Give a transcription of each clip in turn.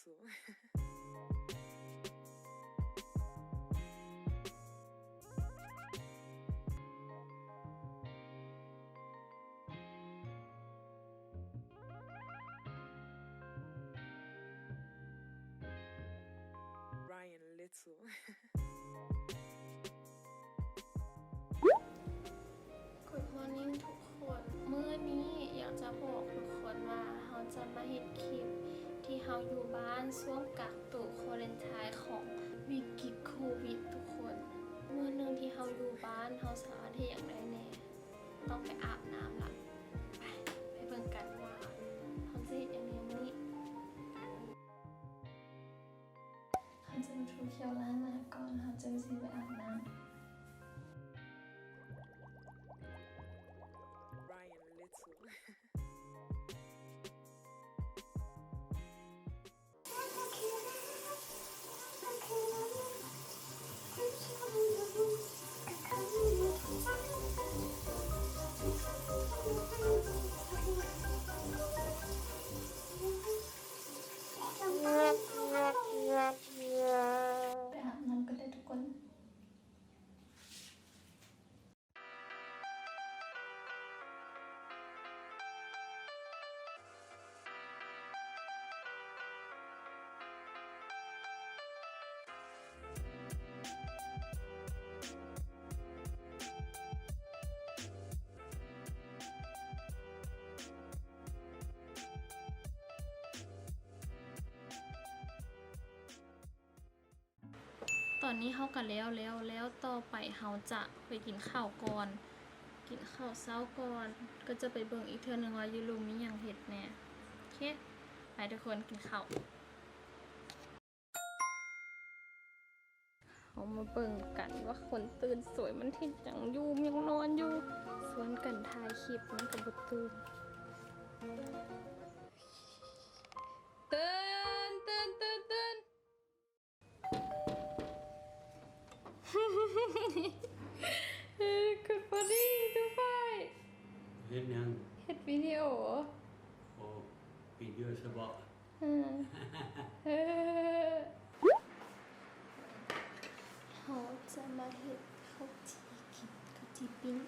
Little. Ryan Little. Good morning ທຸກຄົນ. ມື້ນີ້ຢາກຈະບອກທຸກຄົນວ່າເຮົາຈະມາເຮັດຄລິບທີ່ເຮົາຢູ່ບ້ານຊ່ວງກັກໂຕຄວາເຣັນທາຍຂອງວິກິດໂຄວິດທຸກຄົນ. ມື້ໜຶ່ງທີ່ເຮົາຢູ່ບ້ານ ເຮົາສາມາດເຮັດຫຍັງໄດ້ແດ່? ຕ້ອງໄປອາບນ້ຳລະ. ໄປ ໄປເບິ່ງກັນວ່າເຮົາຈະເຮັດຫຍັງແດ່ມື້ນີ້. ເຮົາຈະມາຖູຂຽວລ້າງໜ້າກ່ອນ ເຮົາຈຶ່ງຊິໄປອາບນ້ຳ. Ryan Little. ໄປອາບນ້ຳກັນເດີ້ທຸກຄົນ. ຕອນນີ້ເຮົາກະແລ້ວແລ້ວແລ້ວ ຕໍ່ໄປເຮົາຈະໄປກິນເຂົ້າກ່ອນ ກິນເຂົ້າເຊົ້າກ່ອນ ກະຈະໄປເບິ່ງອີກເທື່ອໜຶ່ງວ່າຢູ່ລຸ່ມມີຫຍັງເຮັດແດ່. ໂອເຄ ໄປທຸກຄົນ ກິນເຂົ້າ. ເຮົາມາເບິ່ງກັນວ່າຄົນຕື່ນສວຍມັນເຮັດຫຍັງຢູ່ ຍັງນອນຢູ່ ຊວນກັນຖ່າຍຄລິບມັນກະບໍ່ຕື່ນ. ຕື່ນ ຕື່ນ ຕື່ນ ຕື່ນ. ເອີ Good morning ທຸກຝ່າຍ. ເຮັດຫຍັງ? ເຮັດວິດີໂອ. ໂອ້ ວິດີໂອສະເບາະ. ເອີ ເອີ ເຮົາຈະມາເຮັດເຂົ້າຈີ່ກິນ ເຂົ້າຈີ່ປີ້ງ.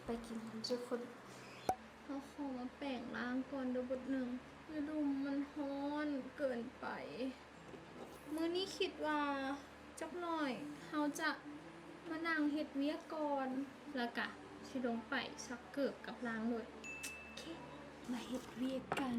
ໄປກິນນຳເຈົ້າຄົນ. ເຮົາຂໍມາແປງຮ່າງກ່ອນເດີ້ບົດໜຶ່ງ. ຢູ່ລຸ່ມມັນຮ້ອນເກີນໄປ. ມື້ນີ້ຄິດວ່າຈັກໜ້ອຍເຮົາຈະມານັ່ງເຮັດວຽກກ່ອນ ແລ້ວກະຊິລົງໄປຊັກເກີບກັບລ້າງລົດ. ໂອເຄ ມາເຮັດວຽກກັນ.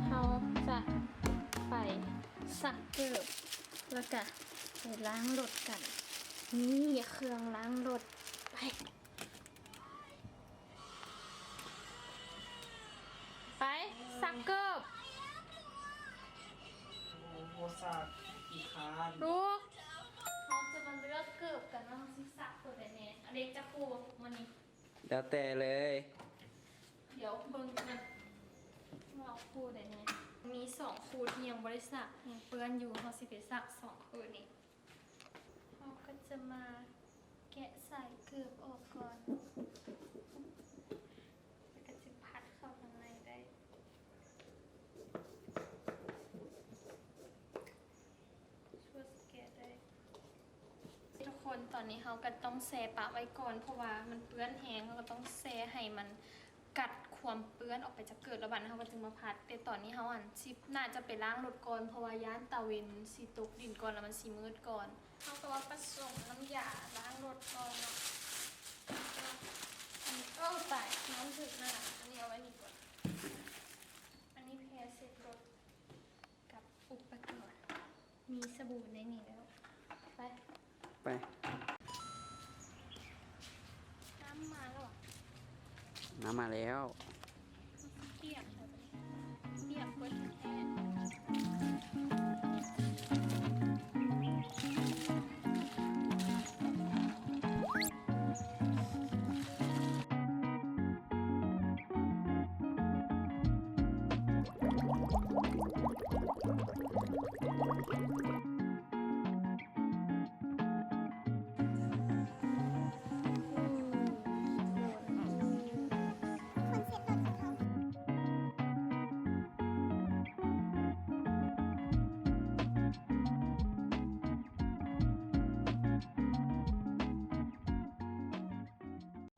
ເຮົາຈະໄປຊັກເກີບ ແລ້ວກະໄປລ້າງລົດກັນ. ນີ້ເຄື່ອງລ້າງລົດ. ໄປ ໄປຊັກເກີບ. ໂອ້ ບໍ່ຊັກ ຂີ້ຄ້ານ. ລູກ ເຮົາຈະມາເລືອກເກີບກັນວ່າເຮົາຊິຊັກໂຕໃດແດ່. ອາເລັກຈັບຄູ່ມື້ນີ້. ແລ້ວແຕ່ເລີຍ. ດຽວເບິ່ງກັນວ່າເອົາຄູ່ໃດແດ່. ມີສອງຄູ່ທີ່ຍັງບໍ່ໄດ້ຊັກ ຍັງເປື້ອນຢູ່. ເຮົາຊິໄປຊັກສອງຄູ່ນີ້. ເຮົາກະຈະມາແກະສາຍເກີບອອກກ່ອນ ແລ້ວກະຈະພັດເຂົ້າທາງໃນໄດ້. ຊົ່ວຊິແກະໄດ້. ທຸກຄົນ ຕອນນີ້ເຮົາກະຕ້ອງແຊ່ປະໄວ້ກ່ອນ ເພາະວ່າມັນເປື້ອນແຮງ. ເຮົາກະຕ້ອງແຊ່ໃຫ້ມັນກັດຂ ຄວາມເປື້ອນອອກໄປຈາກເກີບ ແລ້ວບາດນັ້ນເຮົາກໍຈຶ່ງມາພັດ. ແຕ່ຕອນນີ້ເຮົາ ອັນ ຊິ ໜ້າຈະໄປລ້າງລົດກ່ອນ ເພາະວ່າຢ້ານຕາເວັນຊິຕົກດິນກ່ອນ ແລ້ວມັນຊິມືດກ່ອນ. ເຮົາກໍມາປະສົມນ້ຳຢາລ້າງລົດກ່ອນເນາະ. ອັນນີ້ ເອີ ຕາຍ ນ້ຳຖືກໜ້າ. ອັນນີ້ເອົາໄວ້ນີ້ກ່ອນ. ອັນນີ້ແພເຊັດລົດ ກັບອຸປະກອນ ມີສະບູໃນນີ້ແລ້ວ. ໄປ ໄປ. ນ້ຳມາແລ້ວຫວາ? ນ້ຳມາແລ້ວ. ມັນຊິປຽກແລ້ວ ປຽກເບິດແທ້.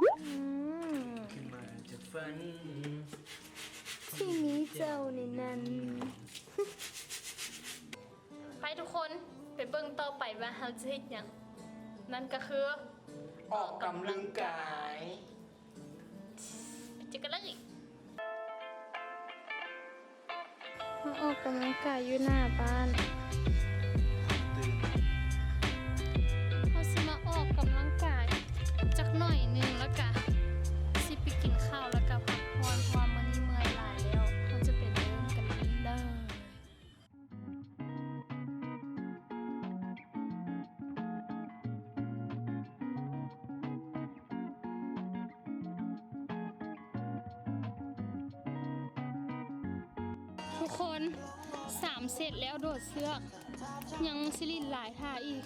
ອືມ ຂຶ້ນມາຈາກຝັນ ທີ່ມີເຈົ້າໃນນັ້ນ. ໄປທຸກຄົນ ໄປເບິ່ງຕໍ່ໄປວ່າເຮົາຈະເຮັດຫຍັງ. ນັ້ນກໍຄື ອອກກຳລັງກາຍ. ໄປເຈີກັນເລີຍ. ມາອອກກຳລັງກາຍຢູ່ໜ້າບ້ານ. ເຮົາຊິມາອອກກຳລັງກາຍຈັກໜ້ອຍໜຶ່ງ ແລ້ວກະຊິໄປກິນເຂົ້າ ແລ້ວກະພັກຜ່ອນ ເພາະວ່າມື້ນີ້ເມື່ອຍຫຼາຍແລ້ວ. ເຮົາຈະໄປເລີ່ມກັນເລີຍ. ທຸກຄົນ ສາມເຊັດແລ້ວ ໂດດເຊືອກ ຍັງຊິຫຼິ້ນຫຼາຍ ຖ້າອີກ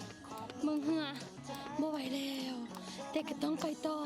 ເບິ່ງເຫື່ອ ບໍ່ໄຫວແລ້ວ ແຕ່ກໍຕ້ອງໄປຕໍ່.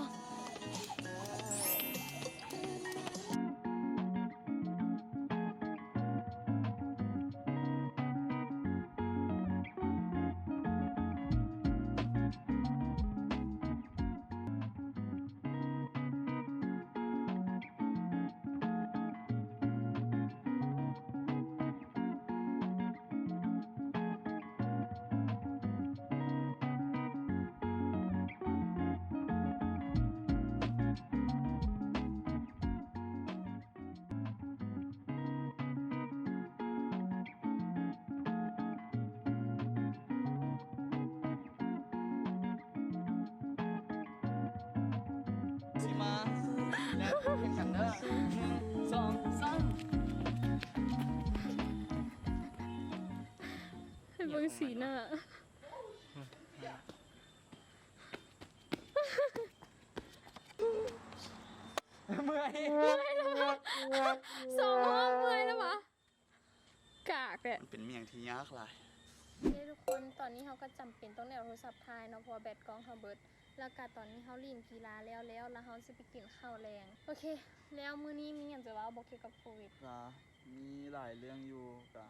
ຊິມາ ແລະ ເປັນກັນເດີ ໜຶ່ງ ສອງ ສາມ. ໃຫ້ເບິ່ງສີໜ້າ. ເມື່ອຍ ເມື່ອຍແລ້ວຫວາ? ສອງຮອບເມື່ອຍແລ້ວຫວາ? ກາກແຫຼະ. ມັນເປັນແມ່ງທີ່ຍາກຫຼາຍ. ເອີ ທຸກຄົນ ຕອນນີ້ເຮົາກໍຈຳເປັນຕ້ອງໄດ້ເອົາໂທລະສັບຖ່າຍເນາະ ເພາະວ່າແບັດກ້ອງເຮົາເບິດ. ແລ້ວກະຕອນນີ້ເຮົາຫຼິ້ນກິລາແລ້ວໆ ແລ້ວເຮົາຊິໄປກິນເຂົ້າແລງ. ໂອເຄ ແລ້ວມື້ນີ້ມີຫຍັງຈະເວົ້າບໍ່ ກ່ຽວກັບໂຄວິດ? ກະມີຫຼາຍເລື່ອງຢູ່ ກະ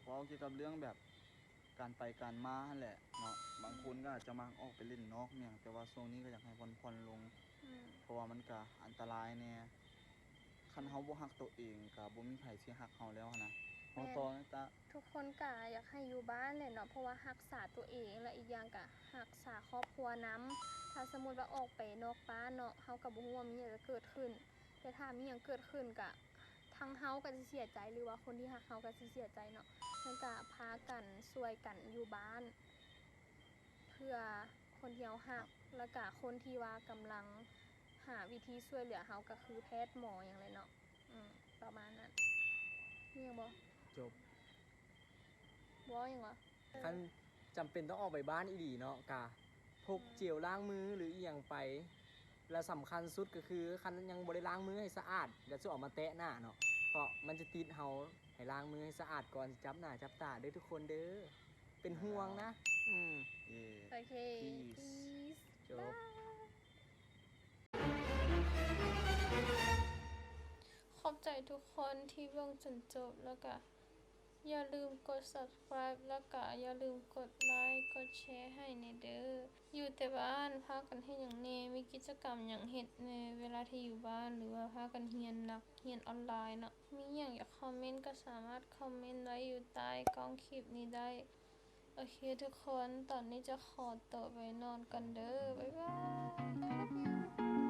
ເວົ້າກ່ຽວກັບເລື່ອງແບບ ການໄປການມາຫັ້ນແຫຼະເນາະ. ບາງຄົນກໍອາດຈະມັກອອກໄປເລ່ນນອກແມ່ນຫຍັງ ແຕ່ວ່າຊ່ວງນີ້ກໍຢາກໃຫ້ຜ່ອນໆລົງ ອືມ ເພາະວ່າມັນກະອັນຕະລາຍແດ່. ຄັນເຮົາບໍ່ຮັກໂຕເອງ ກະບໍ່ມີໃຜຊິຮັກເຮົາແລ້ວຫັ້ນນະ. ເວົ້າຕໍ່ນະຕະ. ທຸກຄົນກະຢາກໃຫ້ຢູ່ບ້ານແຫຼະເນາະ ເພາະວ່າຮັກສາໂຕເອງ ແລະ ອີກຢ່າງກະຮັກສາຄອບຄົວນຳ. ຖ້າສົມມຸດວ່າອອກໄປນອກບ້ານເນາະ ເຮົາກະບໍ່ຮູ້ວ່າມີຫຍັງຈະເກີດຂຶ້ນ ແຕ່ຖ້າມີຫຍັງເກີດຂຶ້ນກະ ທັງເຮົາກໍຊິເສຍໃຈ ຫຼືວ່າຄົນທີ່ຮັກເຮົາກໍຊິເສຍໃຈເນາະ. ມັນກະພາກັນຊ່ວຍກັນຢູ່ບ້ານ ເພື່ອຄົນທີ່ເຮົາຮັກ ແລ້ວກະຄົນທີ່ວ່າກຳລັງຫາວິທີຊ່ວຍເຫຼືອເຮົາ ກໍຄືແພດໝໍຫຍັງແຫຼະເນາະ. ອືມ ປະມານນັ້ນ. ມີຫຍັງບໍ່? ຈົບ. ບໍ່ຫຍັງຫວາ? ຄັນຈຳເປັນຕ້ອງອອກໄປບ້ານອີ່ຫຼີເນາະ ກະ ພົກເຈວລ້າງມື ຫຼື ອີ່ຫຍັງໄປ ແລະ ສຳຄັນສຸດກໍຄື ຄັນຍັງບໍ່ໄດ້ລ້າງມືໃຫ້ສະອາດ ຢ່າສູ່ເອົາມາແຕະໜ້າເນາະ ເພາະມັນຈະຕິດເຮົາ. ໃຫ້ລ້າງມືໃຫ້ສະອາດກ່ອນຊິຈັບໜ້າຈັບຕາເດີທຸກຄົນເດີ ເປັນຫ່ວງນະ. ອືມ ໂອເຄ Peace ຈົບ. ຂອບໃຈທຸກຄົນທີ່ເບິ່ງຈົນຈົບ ແລ້ວກະ ຢ່າລືມກົດ Subscribe ແລ້ວກະຢ່າລືມກົດໄລ ກົດແຊໃຫ້ແດ່ເດີ້. ຢູ່ແຕ່ບ້ານພາກັນເຮັດຫຍັງແດ່? ມີກິດຈະກຳຫຍັງເຮັດແດ່ ເວລາທີ່ຢູ່ບ້ານ ຫຼືວ່າພາກັນຮຽນໜັກ ຮຽນອອນລາຍເນາະ? ມີຫຍັງຢາກຄອມເມັນກໍສາມາດຄອມເມັນໄວ້ຢູ່ໃຕ້ກ້ອງຄລິບນີ້ໄດ້. ໂອເຄທຸກຄົນ ຕອນນີ້ຈະຂໍໂຕໄປນອນກ່ອນເດີ້. ບາຍບາຍ.